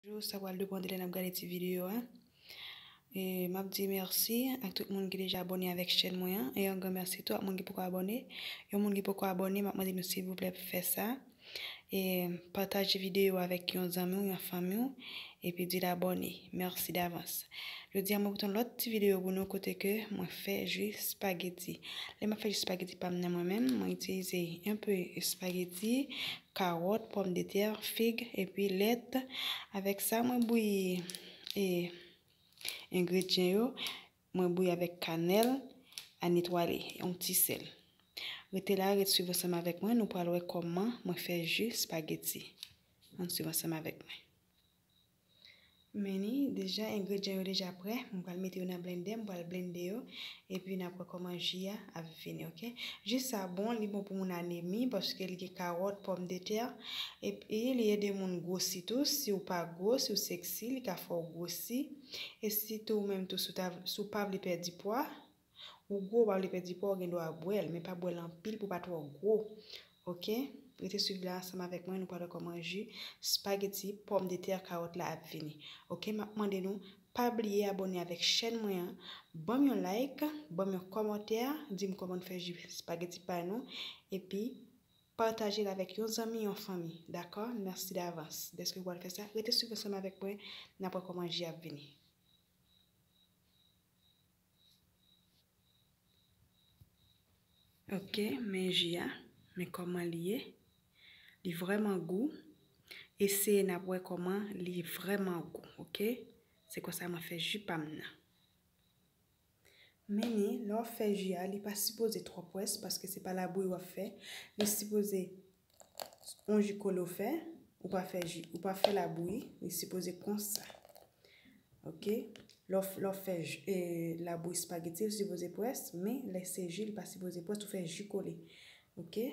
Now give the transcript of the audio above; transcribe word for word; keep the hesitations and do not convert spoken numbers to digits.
Jou sa pral depann de lè n ap gade ti videyo a. E m ap di mèsi ak tout moun ki deja abòne avèk chèn mwen an. E yon gran mèsi tou ak moun ki poko abòne. Yon moun ki poko abòne, m ap mande nou silvouplè pou fè sa. E pataje videyo avèk yon zanmi w, yon fanmi w, epi di l abòne. Mèsi davans. Jodi a, mwen pote yon lòt ti videyo pou nou kote ke mwen fè ji spageti. Lè m ap fè ji spageti pa m nan mwen menm, mwen itilize enpe espageti, kawòt, pòmdetè, fig, epi lèt. Avèk sa, mwen bouyi, e, engredyan yo. Mwen bouyi avèk kanèl, a netwaye, yon ti sèl. Rete la, ret swiv ansanm avèk mwen, nou pral wè kòman mwen fè ji spageti. Ann swiv ansanm avèk mwen. Men ni, deja, engredyan yo deja prè. Mwen pral mete yo nan blendè, mwen pral blende yo. Epi n ap wè kòman ji a ap vini, oke? Ji sa bon, li bon pou moun anemi, paske li gen kawòt, pòmdetè. Epi li ede moun gwosi tou. Si w pa gwo, si w seksi, li ka fè w gwosi. E sitou ou menm tou, si w ta, si w pa vle pèdi pwa, ou gwo, ou pa vle pèdi pwa, ou gen dwa bwè l, men pa bwè l anpil pou w pa twò gwo. Oke? Rete swiv la ansanm avèk mwen, nou pral wè kòman ji spageti, pòmdetè, kawòt la ap vini. Oke? M ap mande nou, pa bliye abòne avèk chèn mwen an, ban m yon like, ban m yon kòmantè, di m kòman n fè ji spageti pa nou, epi pataje l avèk yon zanmi, yon fanmi. Dakò? Mèsi davans dèske w pral fè sa. Rete swiv ansanm avèk mwen, n ap wè kòman ji ap vini. Oke, men ji a, men kòman li ye. Li vrèman gou. Eseye n ap wè kòman li vrèman gou, oke? Se konsa mwen fè ji pa m nan. Men ni, lè w ap fè ji a, li pa sipoze twò pwès paske se pa labouyi w ap fè. Li sipoze yon ji kole w fè, ou pa fè ji, ou pa fè labouyi, li sipoze konsa. Oke? Lè w f-, lè w fè ji, e, labouyi spageti, li sipoze pwès, men lè se ji, li pa sipoze pwès, ou fè ji kole. Oke?